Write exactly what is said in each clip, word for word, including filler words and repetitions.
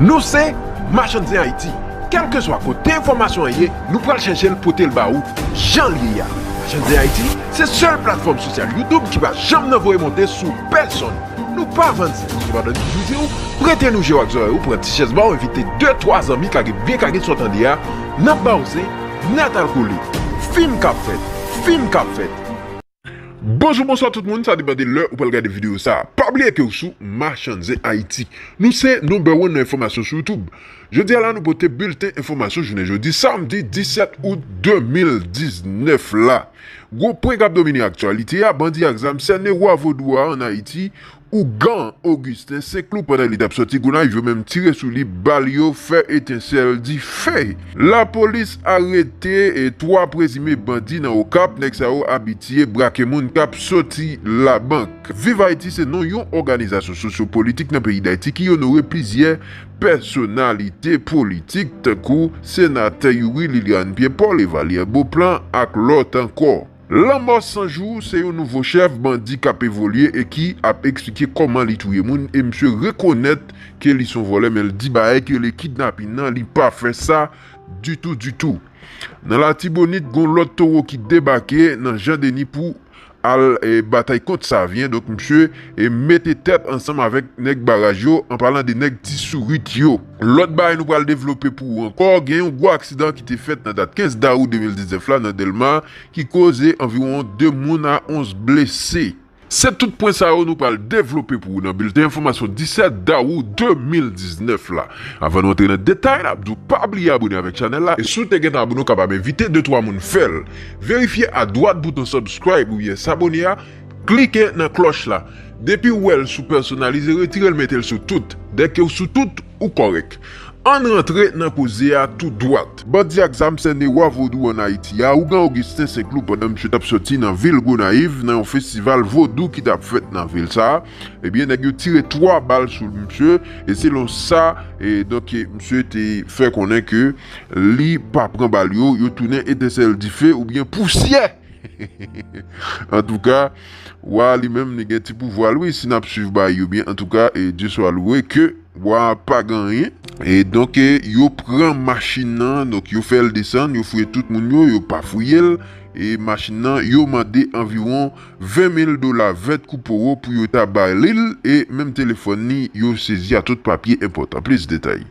Nou se Machann Zen Ayiti. Kèlkeswa kote enfòmasyon an ye, nou pral chèche l pote l ba ou jan l ye a. Machann Zen Ayiti se sèl platfòm sosyal YouTube ki pa janm nan voye monte sou pèsonn. Nou pa vann zen. Sepandan, nou toujou di w, prete nou je w ak zòrèy ou, pran ti chèz ba w, envite de, twa zanmi, kage byen kage sa w tande a, n ap ba w zen, nèt al kole. Fim k ap fèt, fim k ap fèt. Bonjou, bonswa tout moun, sa depann de lè ou pral gade videyo sa a. Pa bliye ke w sou Machann Zen Ayiti. Nou se number one nan enfòmasyon sou YouTube. Jodi a la, nou pote bilten enfòmasyon jounen jodi, samdi disèt out de mil diznèf la. Gwo pwen k ap domine aktyalite a, bandi ak zam sène wa vodou a ann Ayiti, ougan Augustin Senclou pandan li t ap sòti Gonayiv, yo menm tire sou li, bal yo fè etensèl dife. Lapolis arete e twa prezime bandi nan Okap, nèg sa yo abitye brake moun k ap sòti labank. Viv Ayiti se non yon òganizasyon sosyopolitik nan peyi Dayiti ki onore plizyè pèsonalite politik, tankou senatè Youri, Liliane Pierre Paul, Evalye Beauplan ak lòt ankò. Lanmò San Jou se yon nouvo chèf bandi k ap evolye e ki ap eksplike kòman li touye moun, e misye rekonèt ke li se yon vòlè, men l di bagay ke le kidnapin nan, li pa fè sa ditou, ditou. Nan Latibonit, gon lòt towo ki debake nan Jan Deni pou al, e, batay kont Savyen. Donk, misye, e, mete tèt ansanm avèk nèg baraj yo, an palan de nèg Ti Sourit yo. Lòt bagay nou pral devlope pou ou ankò, gen yon gwo aksidan ki te fèt nan dat kenz dawou de mil diznèf la nan Dèlma, ki koze anviwon de moun a onz blese. Se tout pwen sa yo nou pral devlope pou ou nan bilten enfòmasyon disèt dawou de mil diznèf la. Avan nou antre nan detay, n ap di w pa bliye abone avèk chanèl la. E si w te gentan abone, w kapab envite de twa moun fè l. Verifye adwat bouton subscribe oubyen sabone a, klike nan klòch la. Depi w wè l sou pèsonalize, retire l, mete l sou tout. Dèke w sou tout, ou kòrèk. Ann rantre nan koze a tou dwat. Bandi ak zam sène wa vodou ann Ayiti a, ougan Augustin Senclou, pandan misye t ap sòti nan vil Gonayiv nan yon festival vodou ki t ap fèt nan vil sa a. Ebyen, nèg yo tire twa bal sou misye, e selon sa, e, donk, e, misye te fè konnen ke li pa pran bal yo, yo tounen etensèl dife oubyen pousyè. Antouka, wa li menm li gen ti pouvwa l wi, si n ap swiv bagay yo byen. Antouka, e, Dye swa lwe ke wa pa gen anyen. E donk, e, yo pran machin nan, donk yo fè l desann, yo fouye tout moun yo, yo pa fouye l. E machin nan, yo mande anviwon ven mil dola vèt kou powo pou yo ta ba li l, e menm telefòn li, yo sezi a tout papye enpòtan. Plis detay.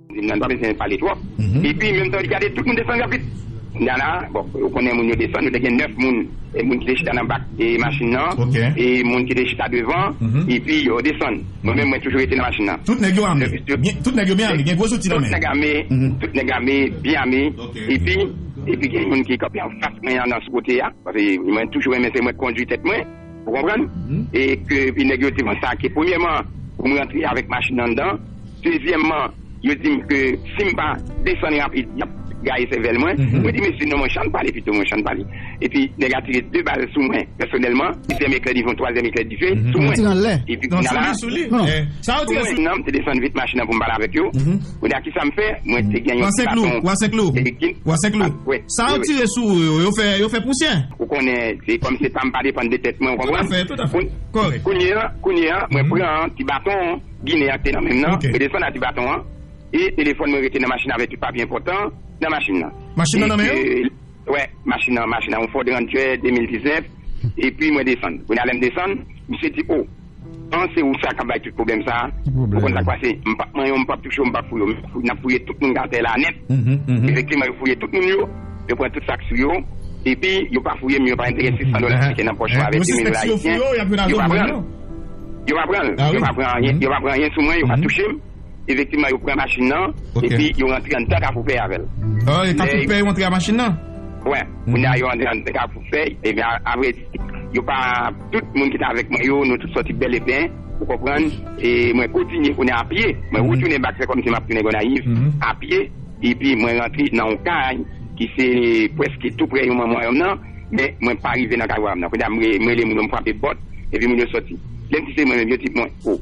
Di m nan, n pa bezwen pale twòp. Epi, menm tan, li gade tout moun desann rapid. Kounya la, bon, ou konnen moun yo desann, nou te gen nèf moun. E moun ki te chita nan bak e machin nan, e moun ki te chita devan, epi yo desann. Mwen menm, mwen toujou rete nan machin nan. Tout nèg yo ame. Tout nèg yo byen ame, gen gwo zouti nan men. Tout nèg ame, tout nèg ame, byen ame. Epi, epi gen moun ki kanpe anfas mwen an, nan sou kote a. Paske mwen toujou renmen se mwen k kondui tèt mwen. Ou konprann? E ke, epi nèg yo te konsa ke, premyèman, pou m rantre avèk machin nan anndan. Dezyèmman, yo di m ke si m pa desann rapid, y ap gaye sèvèl mwen. Mwen di, "Mesye, non, mwen, jan n pale pito, mwen, jan n pale." Epi, nèg la tire de bal sou mwen, pèsonèlman. Dezyèm eklè dife, twazyèm eklè dife, sou mwen. Epi, kounya la, sou mwen, non, m te desann vit machin nan pou m pale avèk yo. Kounya, kisa m fè? Mwen te gen yon ti baton. Wa Senclou, Wa Senclou. Sa yo tire sou ou yo, yo fè, yo fè pousyè. Ou konnen, se kòm se pa m pa depann de tèt mwen, ou konprann? Tout à fait, tout à fait. Kòrèk. Kounye a, kounye a, mwen pran ti baton Ginen an ki te nan men m nan, mwen desann ak ti baton an, e telefòn mwen rete nan machin avèk tout papye enpòtan nan machin nan. Machin nan nan men w? Wè, machin nan, machin nan, yon Ford Ranger de mil diznèf, epi mwen desann. Kounya lè m desann, misye di, "O, an se ou sa k ap bay tout pwoblèm sa a?" Ou konn sa k pase? M p ap manyen w, m p ap touche w, m p ap fouye w. N ap fouye tout moun k atè la nèt. Efektivman, yo fouye tout moun yo, yo pran tout sa k sou yo, epi yo pa fouye m, yo pa retire sis san dola ameriken nan pòch mwen avèk de mil dola ayisyen. Yo pa pran l. Yo pa pran l. Yo pa pran anyen, yo pa pran anyen sou mwen, yo pa touche m. Efektivman, yo pran machin nan, epi yo rantre anndan Kafou Pè avè l. Ah, e Kafou Pè yo antre a machin nan? Wè, kounya yo antre anndan Kafou Pè, epi a, apre, yo pa, tout moun ki te avèk mwen yo, nou tout sòti bèl e byen, ou konprann? E mwen kontinye kounye a pye, mwen retounen bak, fè kòmsi m ap tounen Gonayiv, a pye, epi mwen rantre nan yon kay ki se prèske tou prè yon manman m nan, men mwen pa rive nan kay manman m nan. Kounya m re-, m rele moun yo, m frape pòt, epi moun yo sòti. Lè m di se mwen menm, yo di mwen, "O,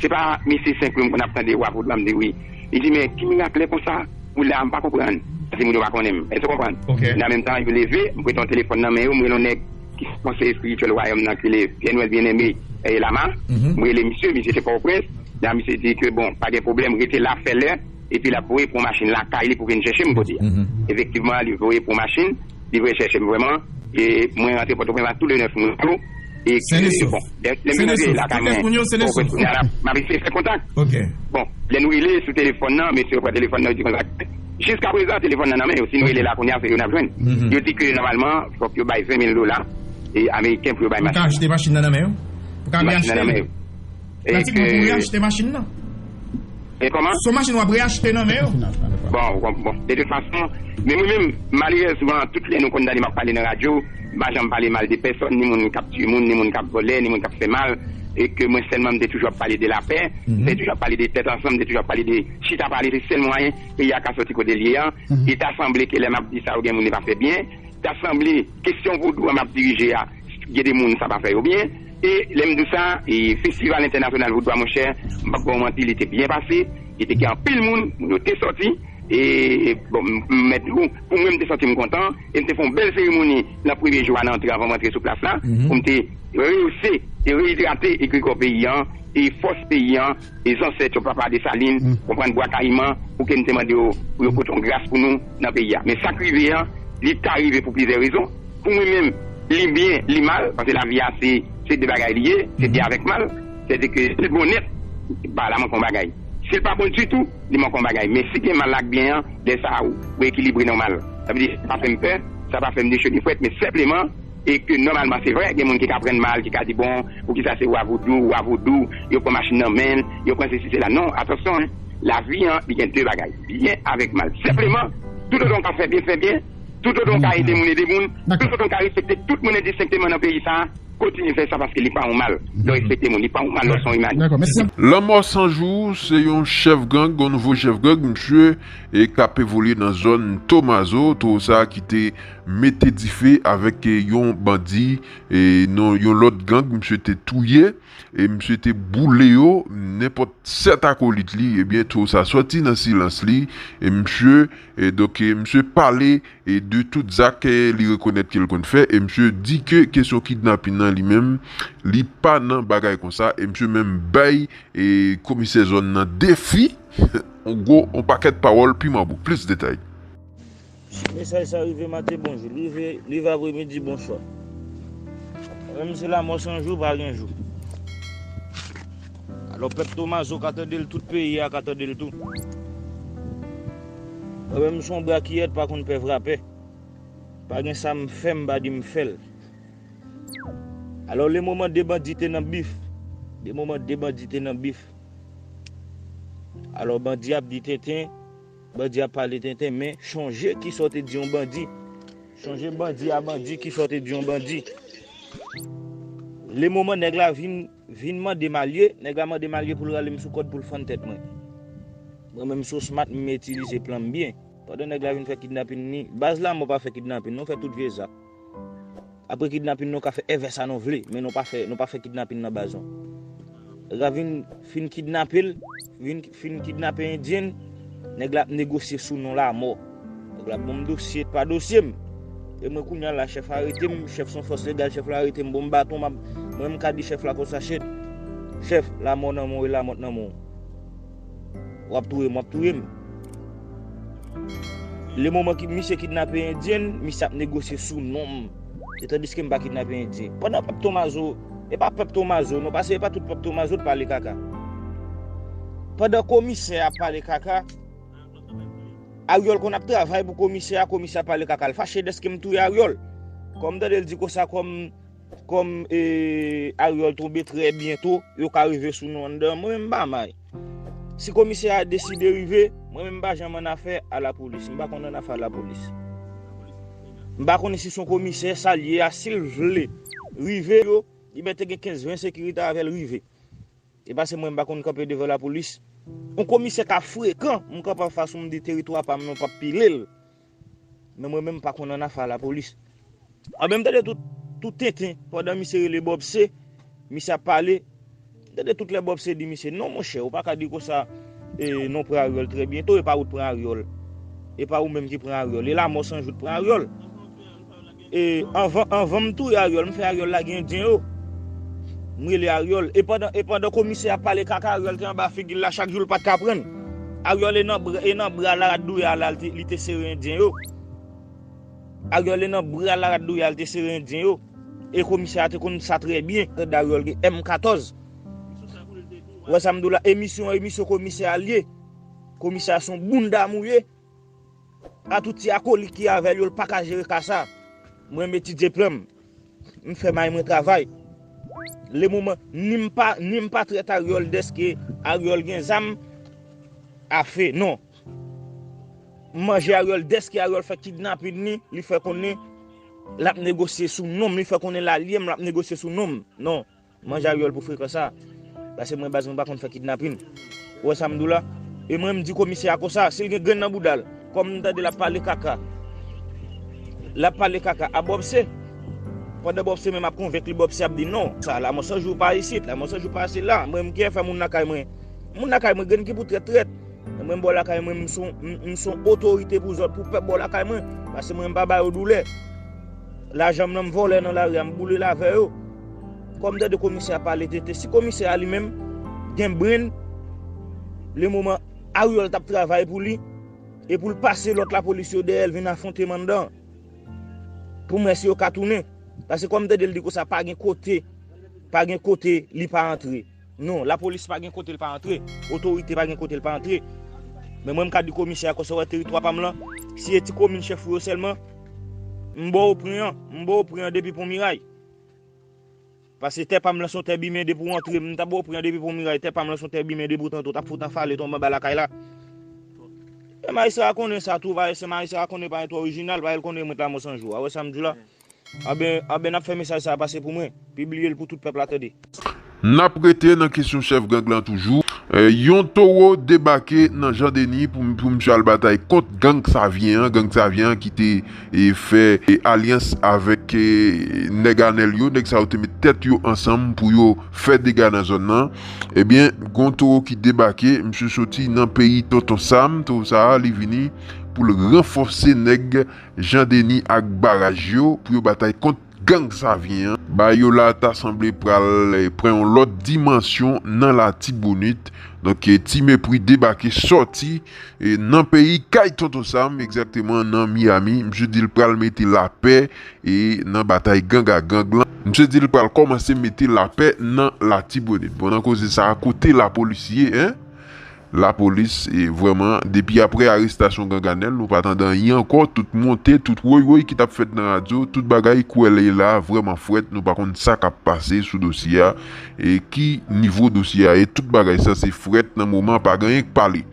se pa mesye Senk Lou m konn ap tande, wa vodou a?" M di, "Wi." Li di, "Men ki mirak lè konsa, ou la, m pa konprann." Paske moun yo pa konnen m. Èske w konprann? Nan menm tan, yo leve, m prete yon telefòn nan men yo, m rele yon nèg ki se konseye espirityèl wayòm nan, ki rele Pè Nwèl Byeneme, e, Lama. M rele misye, misye se Pòtoprens. Jan misye di ke, bon, pa gen pwoblèm, rete la, fè lè, epi l ap voye pou machin lakay li pou vin chèche m kote a. Efektivman, li voye pou machin, li voye chèche m vrèman, e mwen rantre Pòtoprens ak tout le nèf moun yo, e ke, bon, lè, lè m vin rantre lakay mwen, Pòtoprens kounye a, m ap eseye fè kontak. Bon, lè nou rele sou telefòn nan, mesye yo pran telefòn nan, yo di konsa. Jiska prezan, telefòn nan nan men yo. Si nou rele la kounye a, se yo n ap jwenn. Yo di ke nòmalman, fòk yo bay ven mil dola e ameriken pou yo bay machin. Pou ka achte machin nan nan men yo? Pou ka reyachte li? Pratikman pou reyachte machin nan. E kòman? Se yon machin w ap reyachte nan men yo. Bon, bon, bon. De tout fason, men mwen menm, malerèzman, tout lè nou konn tande m ap pale nan radyo, m pa janm pale mal de pèsòn, ni moun k ap tiye moun, ni moun k ap vòlè, ni moun k ap fè mal, e ke mwen sèlman m te toujou ap pale de lapè, m te toujou ap pale de tèt ansanm, m te toujou ap pale de chita pale, se sèl mwayen peyi a ka sòti kote l ye an. E ta sanble ke lè m ap di sa yo, gen moun li pa fè byen. Ta sanble kesyon vodou an m ap dirije a, gen de moun sa pa fè yo byen. E lè m di w sa, e festival entènasyonal vodou a, monchè, m p ap ba w manti, li te byen pase. Li te gen anpil moun, moun yo te sòti. E, bon, m, m mèt di w, pou mwen, m te santi m kontan. E m te fè yon bèl seremoni nan premye jou a, nan antre, anvan m antre sou plas la, pou m te rehose e rehidrate egregò peyi an, e fòs peyi an, e zansèt yo, papa Desalin, konprann, Bwa Kayiman, pou ke n te mande yo pou yo pote yon gras pou nou nan peyi a. Men sa k rive an, li ta rive pou plizyè rezon. Pou mwen menm, li byen, li mal, paske lavi a se, se de bagay li ye, se byen avèk mal. Sètadi ke si l bon nèt, ba la manke yon bagay. Si l pa bon ditou, li manke yon bagay. Men si gen mal ak byen an, lè sa a, ou ekilibre nòmal. Sa vle di, sa pa fè m pè, sa pa fè m ni cho ni frèt, men senpleman, e ke nòmalman se vre, gen moun ki ka pran mal, ki ka di, bon, poukisa se wa vodou, wa vodou, yo pran machin nan men l, yo pran sesi, sela. Non, atansyon, en. Lavi an, li gen de bagay, byen avèk mal. Senpleman, toutotan w ka fè byen, fè byen, toutotan w ka ede moun, ede moun, toutotan w ka respekte tout moun endistenkteman nan peyi sa a, kontinye fè sa paske li pa yon mal. Lè w respekte moun, li pa yon mal, lè w se yon imanite. Lanmò San Jou, se yon chèf gang, yon nouvo chèf gang, misye, e k ap evolye nan zòn Tomazo, towo sa a ki te mete dife avèk, e, yon bandi, e, nan yon lòt gang, misye te touye, e misye te boule yo, nenpòt sèt akolit li, ebyen, towo sa a sòti nan silans li, e misye, e donk, e misye pale, e de tout zak, e li rekonèt ke l konn fè, e misye di ke kesyon kidnapin nan li menm, li pa nan bagay konsa, e misye menm bay, e komisè zòn nan defi, yon gwo, yon pakèt pawòl piman bouk. Plis detay. Mesaj sa rive maten, bonjou. Li rive, li rive apremidi, bonswa. Mwen menm se Lanmò San Jou, pa gen jou. Alò, pèp Tomazo ka tande l, tout peyi a ka tande l tou. Mwen menm se yon bra ki yèt, pa konn pè vrapè. Pa gen sa m fè, m pa di m fè l. Alò, le moman de bandi te nan bif, le moman de bandi te nan bif, alò, bandi ap di tenten, bandi ap pale tenten, men chonje kisa w te di yon bandi. Chonje bandi a bandi, kisa w te di yon bandi. Le moman nèg la vin, vin mande m alye, nèg la mande m alye pou l rale m sou kòd pou l fann tèt mwen. Mwen menm, si w smat, m itilize plan m byen. Pandan nèg la vin fè kidnapin li, baz Lanmò pa fè kidnapin, nou fè tout vye zak. Apre kidnapin, nou ka fè èvè sa nou vle, men nou pa fè, nou pa fè kidnapin nan baz nou. Nèg la vin, fin kidnape l, vin, fin kidnape endyen, nèg la ap negosye sou non Lanmò. Nèg la ap ban m dosye, pa dosye m. E mwen kounye a la, chèf arete m, chèf se yon fòs legal, chèf la arete m, ban m baton, m ap, mwen m ka di chèf la konsa, chèf, chèf, Lanmò nan men w e Lanmò nan men w. W ap touye m, w ap touye m. Le moman ki misye kidnape endyen, misye ap negosye sou non m. E tandiske m pa kidnape endyen. Pandan pèp Tomazo, e pa pèp Tomazo, non, paske e pa tout pèp Tomazo t pale kaka. Pandan komisè ap pale kaka, Aryòl konn ap travay pou komisè a, komisè ap pale kaka. L fache dèske m touye Aryòl. Kòm m tande l di konsa, kòm kòm, e, Aryòl tonbe trè byento, yo ka rive sou nou anndan. Mwen menm m pa may. Si komisè a deside rive, mwen menm m pa janm annafè a lapolis. M pa konn annafè a lapolis. M pa konnen si se yon komisè, sa l ye a, si l vle rive, yo, li mèt te gen kenz ven sekirite avè l rive. E paske mwen m pa konn kanpe devan lapolis. Yon komisè ka frekan, m kanpe anfas ou m di teritwa pa m non, p ap pile l. Men mwen menm m pa konn annafè a lapolis. Anben m tande tout, tout tenten, pandan misye rele Bòb Se, misye ap pale. M tande tout lè Bòb Se di misye, non monchè, ou pa ka di konsa, e, non pran Aryòl trè byento, e pa ou t pran Aryòl. E pa ou menm ki pran Aryòl. E Lanmò San Jou t pran Aryòl. E anvan, anvan m touye Aryòl, m fè Aryòl lage endyen yo. M rele Ariel. E pandan, e pandan komisè a ap pale kaka, Ariel te anba figi l la, chak jou l pa t ka pran. Ariel e nan bra, e nan bra Laradouya la, li te, li te sere endyen yo. Ariel e nan bra Laradouya, li te sere endyen yo. E komisè a te konn sa trè byen. Tande Ariel gen M katòz. Ou wè sa m di w la, emisyon an, emisyon komisè a l ye. Komisè a se yon bounda mouye. A tout ti akolit ki avè l yo, l pa ka jere ka sa. Mwen, m etidye plan m. M fè may mwen travay. Le moman, ni m pa, ni m pa trèt Ariel dèske Ariel gen zam afe, non. M manje Ariel dèske Ariel fè kidnapin li, li fè konnen l ap negosye sou non m, li fè konnen l alye m, l ap negosye sou non m. Non. Manje Ariel pou frekan sa. Paske mwen baz mwen pa konn fè kidnapin. Ou wè sa m di w la? E mwen m di komisè a konsa, si l gen grenn nan bouda l, kòm m tande l ap pale kaka. L ap pale kaka a Bòpse. Pandan Bòpse menm ap konvenk li, Bòpse ap di non. Sa Lanmò San Jou pa isit, Lanmò San Jou pa sila. Mwen m gen fè moun lakay mwen. Moun lakay mwen grenn ki pou trèt trèt. Mwen m bò lakay mwen, m se yon, m, m se yon otorite pou zòt, pou pèp bò lakay mwen. Paske mwen m pa ba yo doulè. Lajan m nan m vòlè nan lari a, m boule l avè yo. Kòm tande komisè a pale tete, si komisè a li menm gen brenn, le moman Ariel t ap travay pou li, e pou l pase lòt lapolis yo dèyè l vin afwonte m anndan. Pou m wè si yo ka tounen. Paske kòm tande l di konsa, pa gen kote, pa gen kote li pa antre. Non, lapolis pa gen kote l pa antre. Otorite pa gen kote l pa antre. Men mwen m ka di komisè a konsa, wè teritwa pa m lan, si e ti komin chèf ou yo sèlman, m ba w pran an, m ba w pran an depi Pon Miray. Paske tè pa m lan se yon tè bimen depi w antre, m ta ba w pran an depi Pon Miray, tè pa m lan se yon tè bimen depi w t antre, w t ap fout anfale tonbe anba lakay la. E majistra a konnen sa tou, va ese majistra a konnen pa gen twò orijinal, pa el konnen mwen t Lanmò San Jou a, wè sa m di w la. Anben, anben n ap fè mesaj sa a pase pou mwen. Pibliye l pou tout pèp la tande. N ap rete nan kesyon chèf gang lan toujou. Eh, yon towo debake nan Jan Deni pou, pou misye al batay kont gang Savyen an. Gang Savyen an ki te, eh, fè, eh, alyans avèk, eh, nèg Anèl yo. Nèg sa yo te met tèt yo ansanm pou yo fè dega nan zòn nan. Ebyen, gon towo ki debake. Misye soti nan peyi Tonton Sam. Towo sa a, li vini pou l ranfòse nèg Jan Deni ak baraj yo pou yo batay kont gang Savyen an. Bagay yo la ta sanble pral, eh, pran yon lòt dimansyon nan Latibonit. Donk, eh, Ti Mepri debake sòti, eh, nan peyi kay Tonton Sam, egzakteman nan Miami. Misye di l pral mete lapè, eh, nan batay gang ak gang lan. Misye di l pral kòmanse mete lapè nan Latibonit. Bon, nan koze sa a, kote lapolis ye, en? Lapolis, e, vrèman, depi apre arestasyon gang Anèl, nou pa tande anyen ankò. Tout monte, tout woy woy ki t ap fèt nan radyo, tout bagay kwè lè la vrèman frèt. Nou pa konn sa k ap pase sou dosye a, e ki nivo dosye a ye. Tout bagay sa se frèt nan moman, pa gen anyen k pale.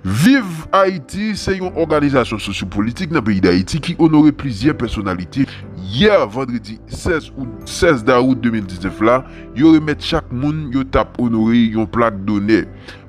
Viv Ayiti se yon òganizasyon sosyopolitik nan peyi Dayiti ki onore plizyè pèsonalite. Yè, vandredi sèz out, sèz dawout de mil diznèf la, yo remèt chak moun yo t ap onore yon plak donè.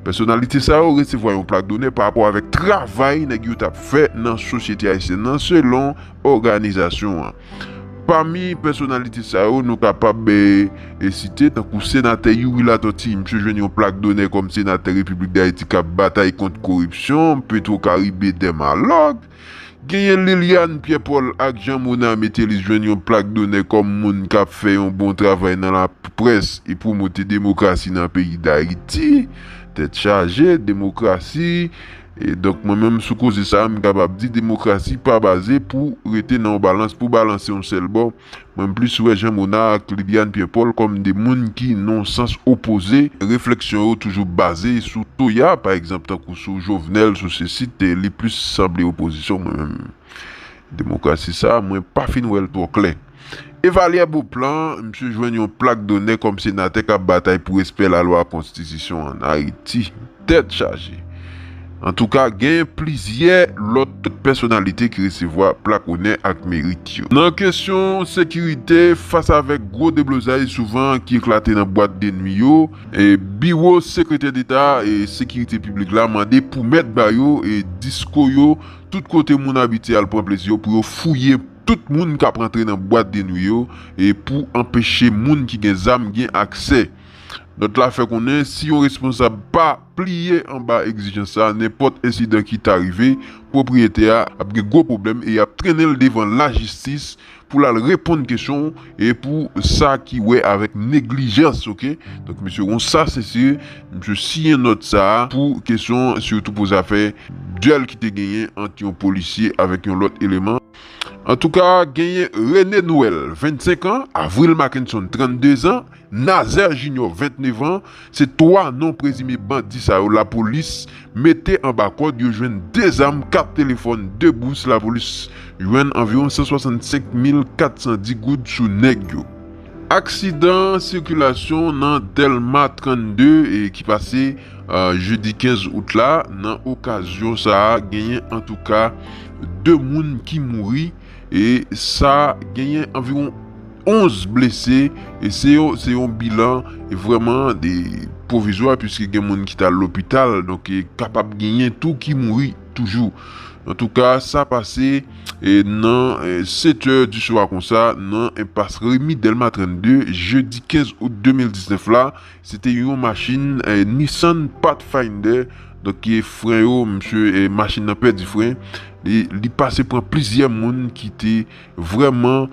Pèsonalite sa yo resevwa yon plak donè pa rapò avèk travay nèg yo t ap fè nan sosyete ayisyèn nan, selon òganizasyon an. Pami pèsonalite sa yo, nou kapab, e, e, site tankou senatè Youri Latortue, misye jwenn yon plak donè kòm senatè Repiblik Dayiti k ap batay kont koripsyon, Petro Caribe, Dermalog. Genyen Liliane Pierre Paul ak Jean Monard Mételis jwenn yon plak donè kòm moun k ap fè yon bon travay nan laprès e pwomote demokrasi nan peyi Dayiti. Tèt chaje, demokrasi. E donk, mwen menm, sou koze sa a, m kapab di demokrasi pa baze pou rete nan yon balans, pou balanse yon sèl bò. Mwen, m plis wè Jean Monard ak Liliane Pierre Paul kòm de moun ki nan yon sans opoze. Refleksyon yo toujou baze sou toya, pa egzanp, tankou sou Jovenel, sou sesi, te, li plis sanble opozisyon, mwen menm. Demokrasi sa a, mwen pa fin wè l twò klè. Evalye Beauplan, misye jwenn yon plak donè kòm senatè k ap batay pou respè lalwa konstitisyon ann Ayiti. Tèt chaje. Antouka, gen plizyè lòt pèsonalite ki resevwa plak onè ak merit yo. Nan kesyon sekirite, fas avèk gwo deblozay souvan ki eklate nan bwat de nwi yo, e biwo sekretè deta e sekirite piblik la mande pou mèt ba yo e disko yo tout kote moun abitye al pran plezi yo pou yo fouye tout moun k ap rantre nan bwat de nwi yo e pou anpeche moun ki gen zam gen aksè. Nòt la fè konnen si yon responsab pa pliye anba egzijans sa, nenpòt ensidan ki ta rive, pwopriyetè a ap gen gwo pwoblèm e y ap trennen l devan lajistis pou l al reponn kesyon e pou sa ki wè avèk neglijans, oke? Donk, mesye Ronsard St-Cyr, misye siyen nòt sa a pou kesyon, sitou pou zafè dyèl ki te genyen ant yon polisye avèk yon lòt eleman. Antouka, genyen René Noël, vennsenk an, Avril Mackenson, trannde zan, Nazaire Junior, vennèf an, se twa non prezime bandi sa yo lapolis mete anba kòd. Yo jwenn de zam, kat telefòn, de bous. Lapolis jwenn anviwon san swasannsenk mil kat san dis goud sou nèg yo. Aksidan sikilasyon nan Dèlma trannde e ki pase, euh, jedi kenz out la. Nan okazyon sa a, genyen antouka de moun ki mouri e sa genyen anviwon onz blese. E se yon, se yon bilan vrèman de pwovizwa, piske gen moun ki t al lopital, donk e kapab genyen tou ki mouri toujou. Antouka, sa pase e nan e sèt è di swa konsa, nan enpas Remy Dèlma trannde, jedi kenz out de mil diznèf la. Se te yon machin e Nissan Pathfinder. Donk, e fren yo, misye, e machin nan pèdi fren. Li, li pase pran plizyè moun ki te vrèman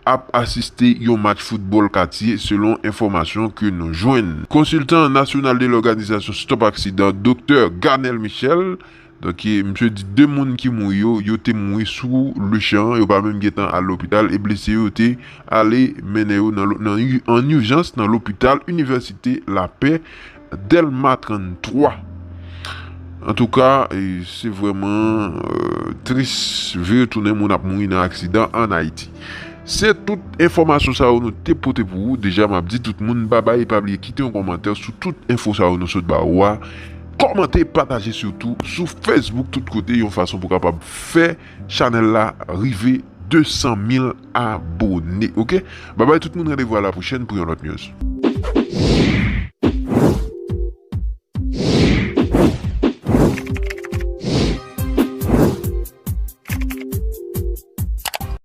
ap asiste yon match foutbòl katye, selon enfòmasyon ke nou jwenn. Konsiltan nasyonal de lòganizasyon Stop Aksidan, Doktè Garnel Michel, donk, e misye di de moun ki mouri yo, yo te mouri sou lechan, yo pa menm gentan al lopital, e blese yo te ale mennen yo nan, lo- nan, an ijans nan lopital Inivèsite Lapè, Dèlma tranntwa. Antouka, e se vrèman, euh, tris, vire tounen moun ap mouri nan aksidan ann Ayiti. Se tout enfòmasyon sa yo nou te pote pou ou. Deja, m ap di tout moun babay, e pa bliye kite yon kòmantè sou tout enfo sa yo nou sot ba ou a. Kòmante, pataje sitou sou Facebook, tout kote, yon fason pou kapab fè chanèl la rive de san mil abone, oke? Babay tout moun, randevou a la pwochèn pou yon lòt news.